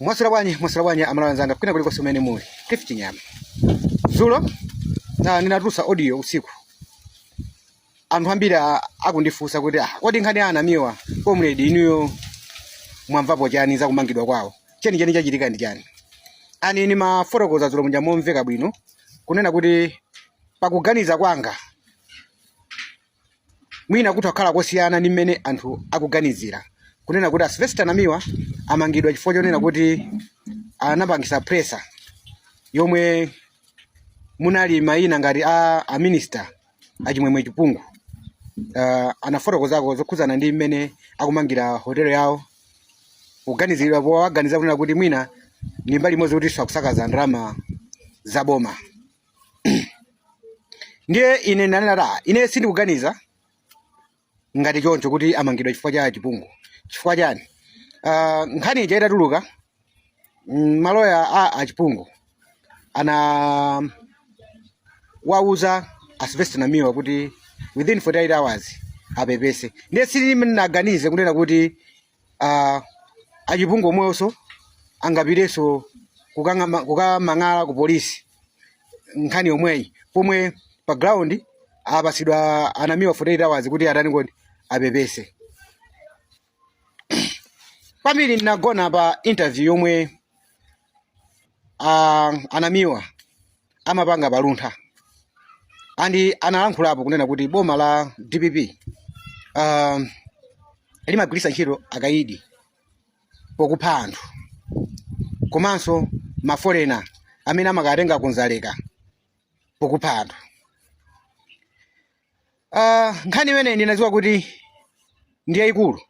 Mwaswera bwanji, mwaswera bwanji amalawi anzanga kwina kulikonse kumene muli. Cliff Chinyama. Dzulo ndinatulutsa audio usiku. Anthu ambiri akundifunsa kuti kodi nkhani ya anamiwa comrade inuyo mwamvapo chani za kumangidwa kwawo? Chenicheni chachitika ndi chani? Ani ndimafotokoza dzulo muja momveka bwino kunena kuti pakuganiza kwanga mwina kutha kukhala kosiyana ndi mmene anthu akuganizira kunena kuti a Sylvester Namiwa amangidwa chifukwa chonena kuti anapangisa presser yomwe munali mayina ngati a minister a Chimwemwe Chipungu anafotokozako zokhudzana ndi mmene akumangira hotelo yawo kuganiziridwa powaganiza kunena kuti mwina ndi mbali imodzi kuti akusakaza ndalama za boma. Ndiye ine ndanena kuti ine sindikuganiza ngati choncho kuti amangidwa chifukwa cha Chipungu. Chifukwa chani? Nkhani ija itatuluka, maloya a Chipungu ana wauza a Sylvester Namiwa kuti within 48 hours apepese. Ndiye sindinaganize kunena kuti achipungu omwewonso angapitenso kukamang'ala ku polisi nkhani yomweyi pomwe pa ground apasidwa anamiwa 48 hours kuti atani kodi apepese. Kwambiri ndinagona pa interview yomwe anamiwa amapanga pa Luntha and analankhulapo kunena kuti boma la DPP limagwiritsa ntchito akaidi pokupha anthu komanso maforena amene amakatenga kunzaleka pokupha anthu. Nkhani imeneyi ndinadziwa kuti ndi yayikulu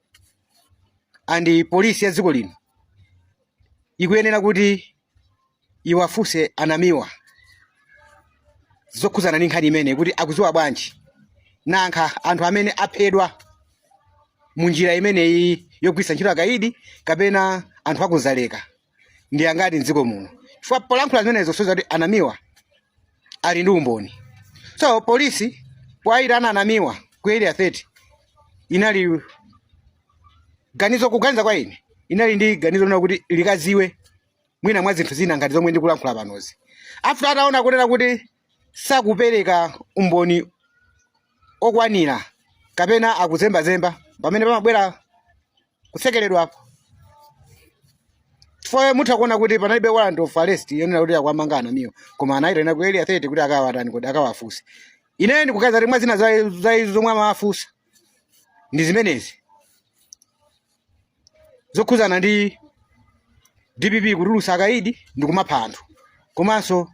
and polisi ya dziko lino ikuyenera kuti iwafunse anamiwa zokhudzana ndi nkhani imeneyi kuti akudziwa bwanji nankha anthu amene aphedwa mu njira imeneyi yogwiritsa ntchito akaidi kapena anthu akunzaleka ndi angati mdziko muno, chifukwa polankhula zimenezo zosonyeza kuti anamiwa ali ndi umboni. So polisi poyitana anamiwa ku area 30 inali ganizo, kuganiza kwa ine inali ndi ganizo lina kuti likaziwe mwina mwa zinthu zina ngati zomwe ndikulankhula panozi. After ataona kunena kuti sakupereka umboni okwanira kapena akuzembazemba, pamene pamabwera kutsekeredwapo, chifukwa mutha kuona kuti panalibe warrant of arrest yonena kuti akuwamanga anamiwa, koma anayitana ku area 30 kuti akawatani kuti akawafunse. Ine ndikuganiza kuti mwa zina za izo zomwe amawafunsa ndi zimenezi zokhudzana ndi DPP kutulutsa akaidi ndi kumapha anthu komanso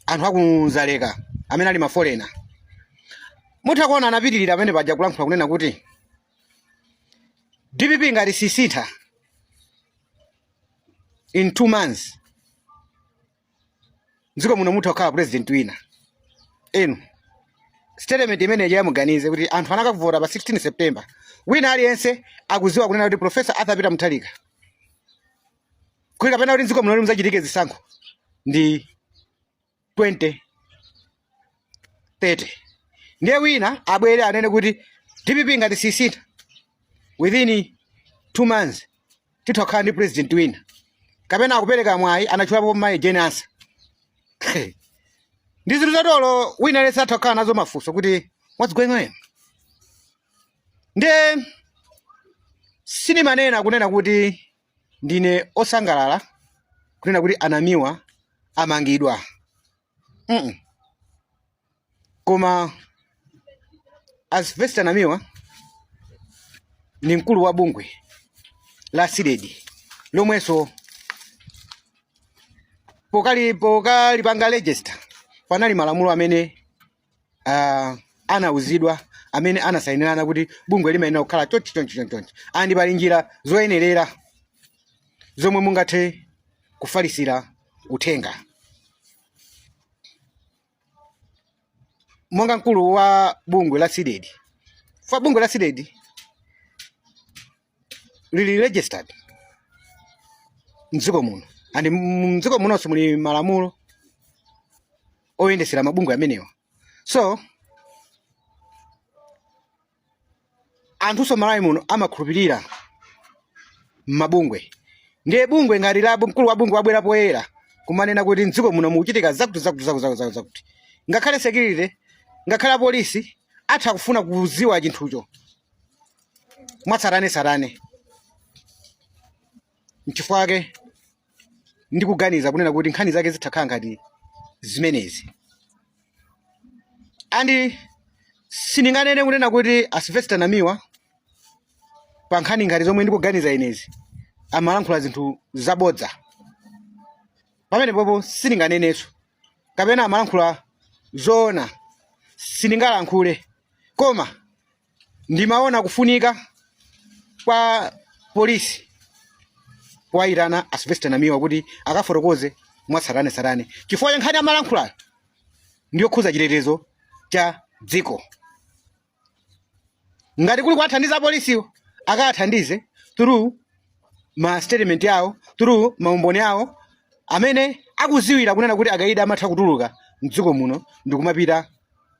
anthu akunzaleka amene ali maforena. Mutha kuona anapitirira pamene paja kulankhula kunena kuti DPP ngati sisintha in 2 months mdziko muno mutha kukhala president wina. Enu statement imeneyi yamuganize kuti anthu anakavota pa 16 September, wina aliyense akudziwa kunena kuti Professor Arthur Peter Mutharika kuti kapena kuti mdziko muno muzachitike zisankho ndi 2030. Ndiye wina abwere anene kuti DPP ngati sisintha within 2 months titha kukhala ndi president wina, kapena akupereka mwayi anatchulapo mayi Jane Ansah. Ndi zinthu zotolo wina aliyense atha kukhala nazo mafunso kuti what's going on. Ndiye sindimanena kunena kuti ndine osangalala kunena kuti anamiwa amangidwa, Koma a Sylvester Namiwa ni mkulu wa bungwe la CDEDI lomwenso pokalipanga register panali malamulo amene anauzidwa amene anasainirana kuti bungwe limayenera kukhala chonchi chonchi chonchi chonchi, and pali njira zoyenerera zomwe mungathe kufalisira uthenga. Monga mkulu wa bungwe la CDEDI, fa bungwe la CDEDI lili registered mdziko muno, and mdziko munonso muli malamulo oyendesera mabungwe amenewa. So anthunso Malawi muno amakhulupirira mabungwe. Ndiye bungwe ngati la mkulu wa bungwe wabwera poyera kumanena kuti mdziko muno mukuchitika zakuti zakuti zakuti zakuti zakuti zakuti, ngakhale security, ngakhale apolisi atha kufuna kuziwa chinthucho mwatsatanetsatane. Nchifukwa chake ndikuganiza kunena kuti nkhani zake zitha kukhala ngati zimenezi. And sindinganene kunena kuti a Sylvester Namiwa pa nkhani ngati zomwe ndikuganiza inezi amalankhula zinthu zabodza pamene popo, sindinganenenso kapena amalankhula zoona, sindingalankhule. Koma ndimaona kufunika kwa polisi kuwayitana a Sylvester Namiwa kuti akafotokoze mwatsatanetsatane, chifukwa cha nkhani amalankhulayo ndiyokhuza chitetezo cha dziko. Ngati kuli kuwathandiza apolisiwo, akawathandize through ma statement yawo, through maumboni awo amene akuziwira kunena kuti akaidi amatha kutuluka mdziko muno ndikumapita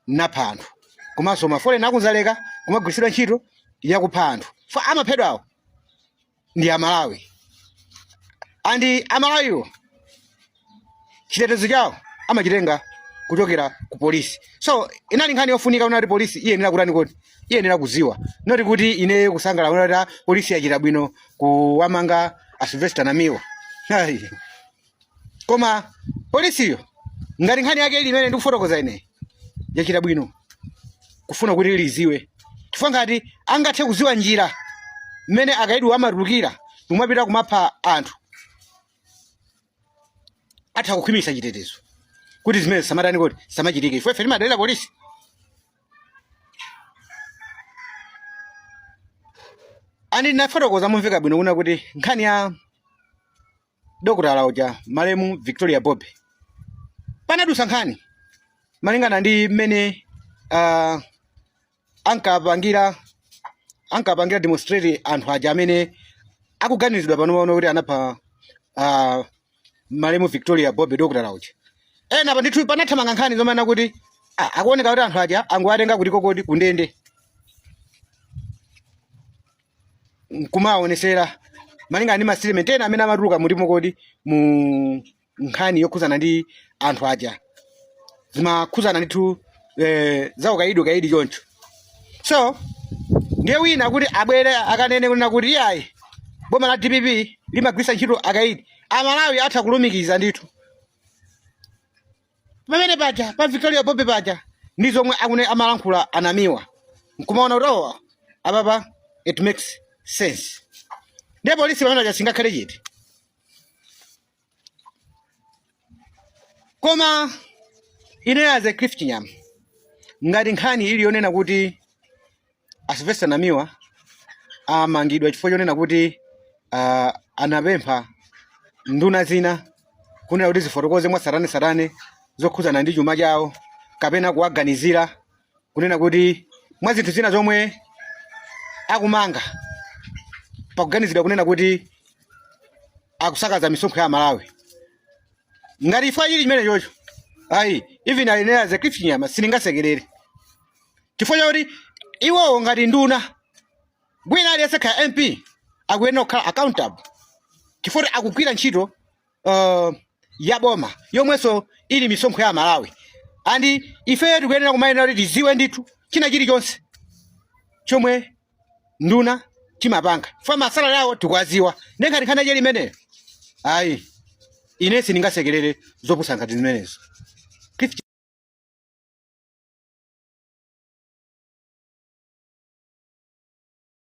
napha anthu, komanso ma foreigner aku Dzaleka kumagwiritsidwa ntchito yakupha anthu. Fa amaphedwawo ndi Amalawi, and Amalawiwo chitetezo chawo amachitenga kuchokera ku polisi. So inali nkhani yofunika kunena kuti polisi iyenera kutani kodi, iyenera kuziwa, not kuti ineyo kusangalala kunena kuti ah, polisi yachita bwino kuwamanga a Sylvester Namiwa. Ayi. Koma polisiyo ngati nkhani yake ili imene ndikufotokoza ine, yachita bwino kufuna kuti liziwe, chifukwa ngati angathe kuziwa njira mmene akaidi amatulukira kumapita kumapha anthu, atha kukhwimitsa chitetezo kuti zimene samatani kodi, samachitike, chifukwa ife timadalira polisi. And ndinafotokoza momveka bwino kuna kuti nkhani ya dokotala uja malemu Victoria Bobe, panadusa nkhani malingana ndi mmene ankapangira demonstrate anthu aja amene akuganizidwa pano kuti anapha malemu Victoria Bobe, dokotala uja. Ena pa ndithu panathamanga nkhani zomanena kuti akuoneka kuti anthu aja angowatenga kuti kokodi kundende nkumaonesera malingana ndi ma statement ena amene amatuluka mutimo kodi mu nkhani yokhuzana ndi anthu aja, zimakhuzana ndithu za ukaidi ukaidi choncho. So ndiye wina kuti abwere akanene kunena kuti iyayi, boma la DPP limagwiritsa ntchito akaidi, Amalawi atha kulumikiza ndithu pamene paja pa Victoria Bobe paja ndi zomwe akune amalankhula anamiwa, nkumaona kuti oh, apapa it makes sense. Ndiye polisi pamene paja singakhale chete. Koma ine as a Cliff Chinyama, ngati nkhani ili yonena kuti a Sylvester Namiwa amangidwa chifukwa chonena kuti anapempha nduna zina kunena kuti zifotokoze mwatsatanetsatane zokhuzana ndi chuma chawo, kapena kuwaganizira kunena kuti mwa zinthu zina zomwe akumanga pakuganizidwa kunena kuti akusakaza misonkho ya Malawi, ngati chifukwa chili chimene chocho, ayi, even ine as a Cliff Chinyama sindingasekerere, chifukwa chakuti iwowo ngati nduna, wina aliyense kaya MP, akuyenera kukhala accountable, chifukwa kuti akugwira ntchito ya boma yomwenso ili misonkho ya Malawi. And ifeyo tikuyenera kumayenera kuti tiziwe ndithu china chilichonse chomwe nduna chimapanga, chifukwa ma salary awo tikuwaziwa. Ndiye ngati nkhani yake imeneyo, ayi, ine sindingasekerere zopusa ngati zimenezo. Cliff.